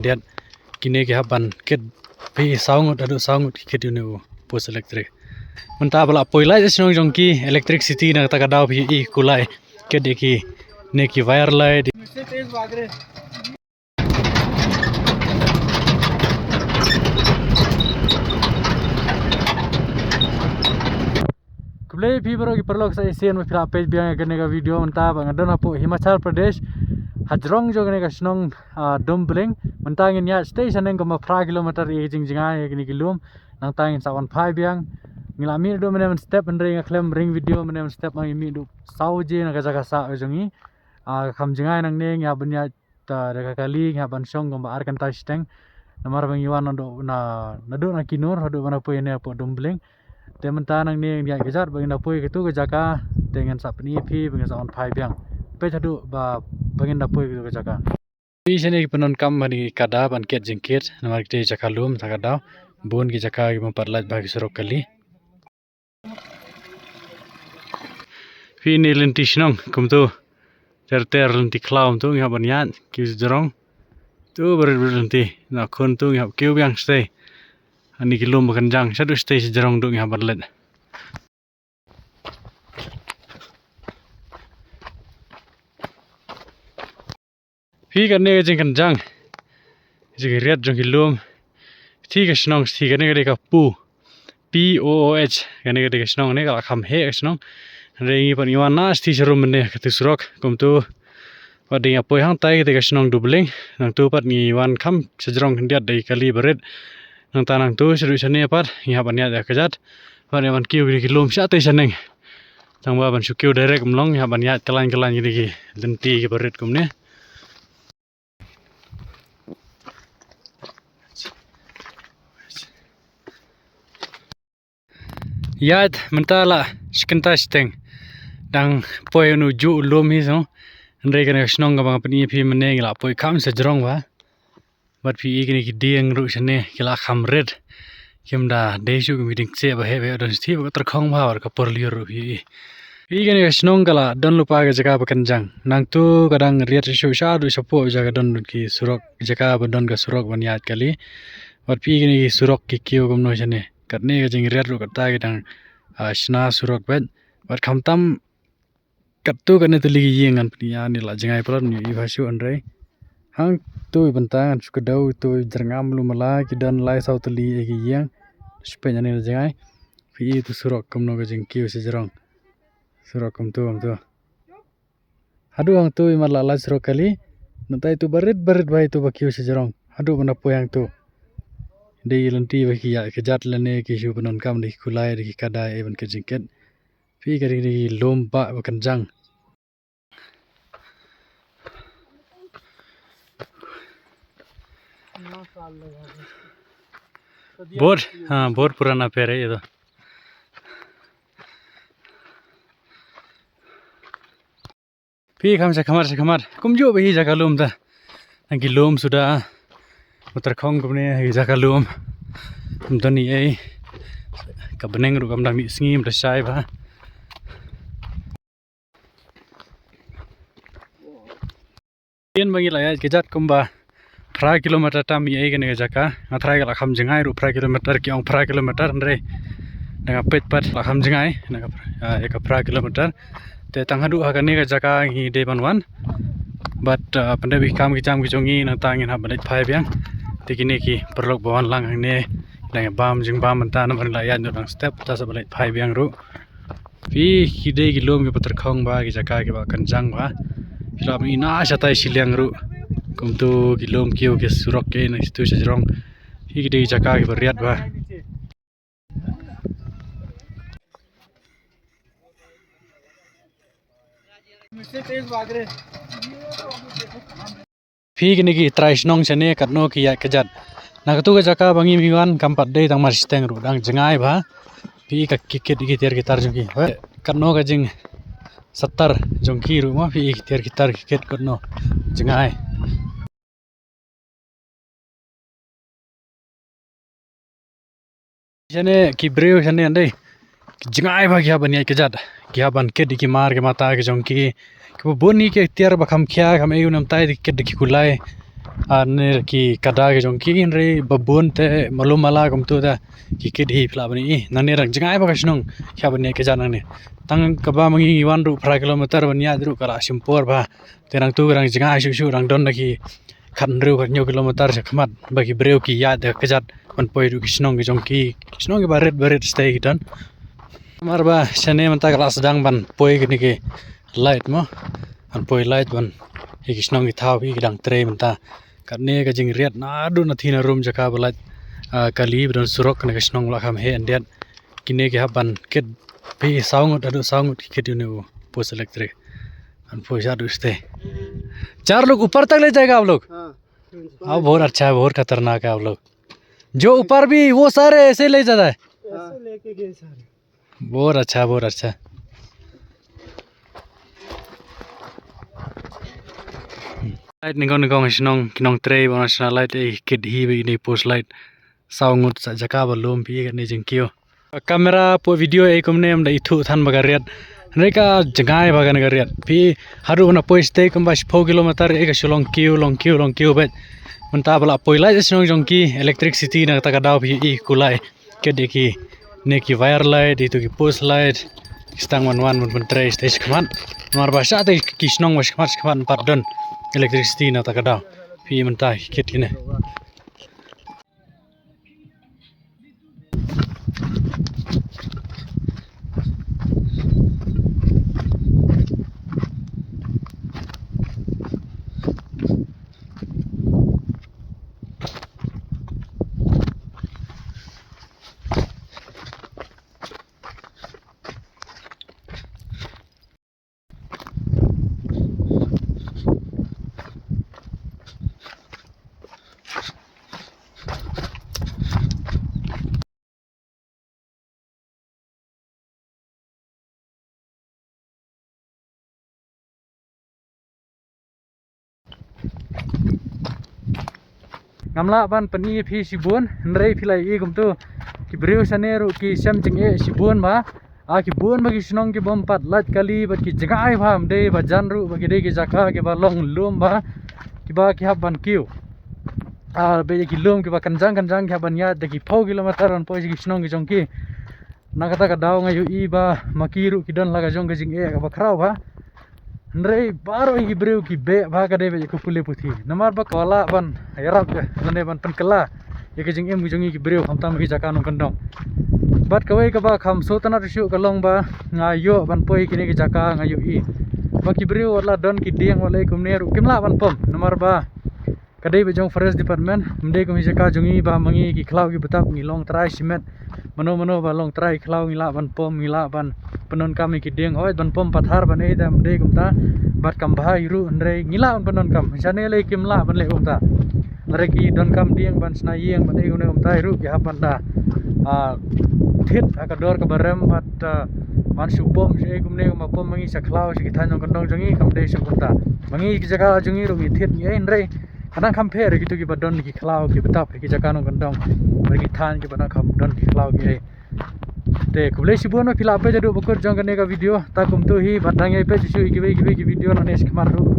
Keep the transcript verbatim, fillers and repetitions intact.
Diat kine ki hap ban kit phi saw ngut haduh saw ngut ki kit ïa une u post electric. Mynta ba la poi light shnong jong ki electricity na kata ka daw phi i kulai kit ïa kine ki wire light. Khublei phi baroh ki paralok sa shisien ba phi la peit biang ïa kane ka video mynta ba nga don hapoh Himachal Pradesh. Hajrong jong kane ka shnong, ah, Dumbling. Mynta ngin ïaid shatei shaneng kumba phra kilometer ïa ki jingjngai ïa kine ki lum. Nangta ngin sa wan phai biang. Ngi la mih duh mynne mynstep hynrei nga khlem ring video mynne mynstep, ngi mih duh saw baje na ka jaka sah ka jong ngi. Ah, ka kham jngai nangne ngi hap ban ïaid da ka kali, ngi hap ban shong kumba ar kynta shiteng. Namar ba ngi wan naduh na, naduh na Kinur haduh ban poi hangne hapoh Dumbling. Te mynta nangne ngi ïaid kjat ba ngin da poi katu ka jaka. Te ngin sa pyni ïa phi ba ngin sa wan phai biang. Peit haduh ba, ba ngin da poi katu ka jaka. Phi shane ki pyndonkam bad ki kada ban kit jingkit namar kita ki jaka lum, ta ka daw bun ki jaka ki bym pat lait bha ki surok kali. Phi ine lynti shnong kumtu, ter ter lynti khlaw kumtu ngi hap ban ïaid kiew sha jrong. Tu barit barit lynti, na khun tu ngi hap kiew biang shatei. Ani ki lum ba kynjang shaduh shatei sha jrong duh ngi hap ban leit. Phi kane ka jingkynjang, jingriat jong ki lum. Phi ka shnong, phi kane ka dei ka Pu, P O O H. Kane ka dei ka shnong ne ka la kham heh ka shnong. Hynrei ngi pat ngi wan na shatei sharum mynne katu surok kumtu. Pat dei ngi poi hangtai katu ka shnong Dumbling. Nangtu pat ngi wan kham sha jrong khyndiat da ki kali barit. Nangta nangtu shaduh shane pat ngi hap ban ïaid ïa kjat. Pat ngi hap ban kiew kine ki lum shatei shaneng. Tang ba ban shu kiew direct ym long, ngi hap ban ïaid kyllaiñ kyllaiñ kine ki lynti ki barit kumne. Ïaid mynta la shi kynta shiteng. Dang poi uno juh u lum hi song. Hynrei kane ka shnong kaba nga pyni ïa phi mynne ngi la poi kham sha jrong bha. Bad phi i kine ki dieng ruh shane ki la kham rit. Kim da dei shuh kim ki dieng kseh ba heh ba heh don shatei ba ka tyrkhong bha bad ka por lyiur ruh phi i. Phi i kane ka shnong ka la don lypa ka jaka ba kynjang. Nangtu ka dang riat shuh shaduh shapoh jaka don ki surok, jaka ba don ka surok ban ïaid kali. Bad phi i kine ki surok ki kiew kumno shane. Katne ka jingriat ruh kata ki dang, ah, shna surok bad. Bad khamtam katto katne tylli ki ïing ngan pyni ïa ne la jngai palat ngi ïohi bha shuh hynrei. Hangto i bynta ngan shu kdew to i jyrngam lum mala ki don lai saw tylli ïa ki ïing. Shu peit ïa ne la jngai. Phi i tu surok kumno ka jingkiew sha jrong. Surok kumto kumto. Haduh hangto i mar la lait surok kali. Nangta i tu barit barit bha i tu ba kiew sha jrong. Haduh ban da poi hangto. Dei lynti ba ki ïaid kjat lane ki shu pyndonkam da ki kulai da ki kadai ban kit jingkit. Phi ka ri ri lum ba ba kynjang. Board, हाँ, बहुत पुराना पेड़ है ये तो। Phi kham sha khamar sha khamar. Kumjuh ba hi jaka lum ta. Nang ki lum suda. Ba tyrkhong kumne hi jaka lum. Ym don ei ei. Ka bneng ruh kam da mih sngi, ym da shai bha. Ïa ba ngi la ïaid kjat kumba phra kilometer tam ïa kane ka jaka. Nga tharai ka la kham jngai ruh phra kilometer, ki ong phra kilometer hynrei da nga peit pat la kham jngai na ka phra, ah, ïa ka phra kilometer. Te tang haduh ha kane ka jaka ngi dei ban wan. Bad, ah, pyndep ïa ki kam ki jam ki jong ngi nangta ngin hap ban leit phai biang. Te kine ki paralok ba wan lang hangne dang ïa bam jingbam mynta namar la ïaid noh dang step, ta sa ban leit phai biang ruh. Phi ki dei ki lum kiba tyrkhong bha, ki jaka kiba kynjang bha. Phi lah ban ïohi na shatai shiliang ruh. Kumto ki lum kiew ki surok ki na shitu sha jrong. Phi ki dei ki jaka kiba riat bha. Phi kine ki trai shnong shane katno ki ïaid kjat. Na katu ka jaka ba ngi wan kam pat dei tang mar shiteng ruh dang jngai bha. Phi ka ki kit ki tiar ki tar jong ki. Katno ka jingsatar jong ki ruh ma phi ki tiar ki tar ki kit katno jngai. Shane ki briew shane ndei ki jngai bha ki hap ban ïaid kjat, ki hap ban kit ïa ki mar ki mata ki jong ki. Kiba bun hi ki tiar ba kham khia kham aïu, namar ki kit da ki kulai. Ar ne ki kada ki jong ki, hynrei ba bun te malu mala kumtu da ki kit hi phi lah ban ïohi. Nangne dang jngai bha ka shnong, ki hap ban ïaid kjat nangne. Tang kaba ma ngi ngi wan ruh phra kilometer ban ïaid ruh ka la shim por bha. Te nangtu ka dang jngai shuh shuh, dang don da ki khathynriew khathynñiew kilometer sha khmat ba ki briew ki ïaid da ka kjat ban poi ruh ki shnong ki jong ki. Ki shnong kiba rit ba rit shatei ki don. Namar ba shane mynta ka la sdang ban poi kine ki light mo. Ban poi light ban ïa ki shnong ki thaw ki dang trei mynta. Katne ka jingriat naduh na thina rum jaka ba lait, ah, kali ba don surok kane ka shnong ba la kham heh khyndiat. Kine ki hap ban kit phi saw ngut haduh saw ngut ki kit ïa une u post electric. Ban poi sha haduh shatei. चार लोग ऊपर तक ले जाएगा आप लोग? हाँ। हाँ, बहुत अच्छा है, बहुत खतरनाक है आप लोग। जो ऊपर भी वो सारे ऐसे ले जाता है। ऐसे लेके गए सारे। बहुत अच्छा, बहुत अच्छा। Light nyngkong nyngkong shnong ki nongtrei ba national light ei kit hi ba ine post light. Saw ngut sa jaka ba lum phi ïa kane jingkiew. Camera poi video ei kumne ym da ithuh than ba ka riat. Hynrei ka jngai bha kane ka riat. Phi haduh na poi shatei kumba shiphew kilometer ei ka shu long kiew, long kiew, long kiew beit. Mynta ba la poi light shnong jong ki electricity na kata ka daw phi ïohi kulai. Kit ïa kine ki wire light, ito ki post light, ki sdang ban wan ban pyntrei shatei shakhmat. Namar ba shatei ki shnong ba shakhmat shakhmat ym pat don electricity na kata ka daw. Phi mynta ki kit kine. Ngam lah ban pyni ïa phi shibun, hynrei phi la ïohi kumtu. Ki briew shane ruh ki shem jingeh shibun bha. Ah, ki bun bha ki shnong ki bym pat lait kali bad ki jngai bha, ym dei ba jan ruh ba ki dei ki jaka kiba long lum bha, kiba ki hap ban kiew. Ah, ba ki lum kiba kynjang kynjang ki hap ban ïaid da ki phew kilometer ban poi sha ki shnong ki jong ki. Na kata ka daw nga ïohi ba ma ki ruh ki don la ka jong ka jingeh kaba khraw bha. Hynrei baroh ki briew ki beh bha ka dei ba ïa ka pule puthi. Namar ba ka lah ban ïarap ïa lane ban pynkylla ïa ka jingim ka jong ngi ki briew khamtam ki jaka nongkyndong. Bad kawei kaba kham sngewtynnat shuh ka long ba nga ïoh ban poi kine ki jaka nga ïohi ba ki briew wat la don ki dieng wat la kumne ruh kim lah ban pom. Namar ba ka dei ba jong forest department, ym dei kum hi jaka jong ngi ba ma ngi ki khlaw ki btap ngi long trai shimet. Mano mano ba long trai khlaw ngi lah ban pom, ngi lah ban pyndonkam ïa ki dieng, hooid ban pom pathar ban ei da ym dei kumta. Bad kam bha hi ruh hynrei ngi lah ban pyndonkam. Shane lei kim lah ban leh kumta. Lada ki donkam dieng ban shna ïing ban ei kumne kumta hi ruh ki hap ban da, ah, thied ha ka dor kaba rem bad, ah, ban shu pom shu ei kumne kumba pom ma ngi sha khlaw sha ki thaiñ nongkyndong jong ngi kam dei shu kumta. Ma ngi ki jaka jong ngi ruh ngi thied ngi ei hynrei ka dang kham pher ïa kito kiba don ki khlaw ki btap ïa ki jaka nongkyndong bad ki thaiñ kiba dang kham don ki khlaw ki ei. Te khublei shibun ba phi la peit haduh ba kut jong kane ka video. Ta kumtu hi bad dang ïai peit shuh shuh ïa kiwei kiwei ki video nangne shakhmat ruh.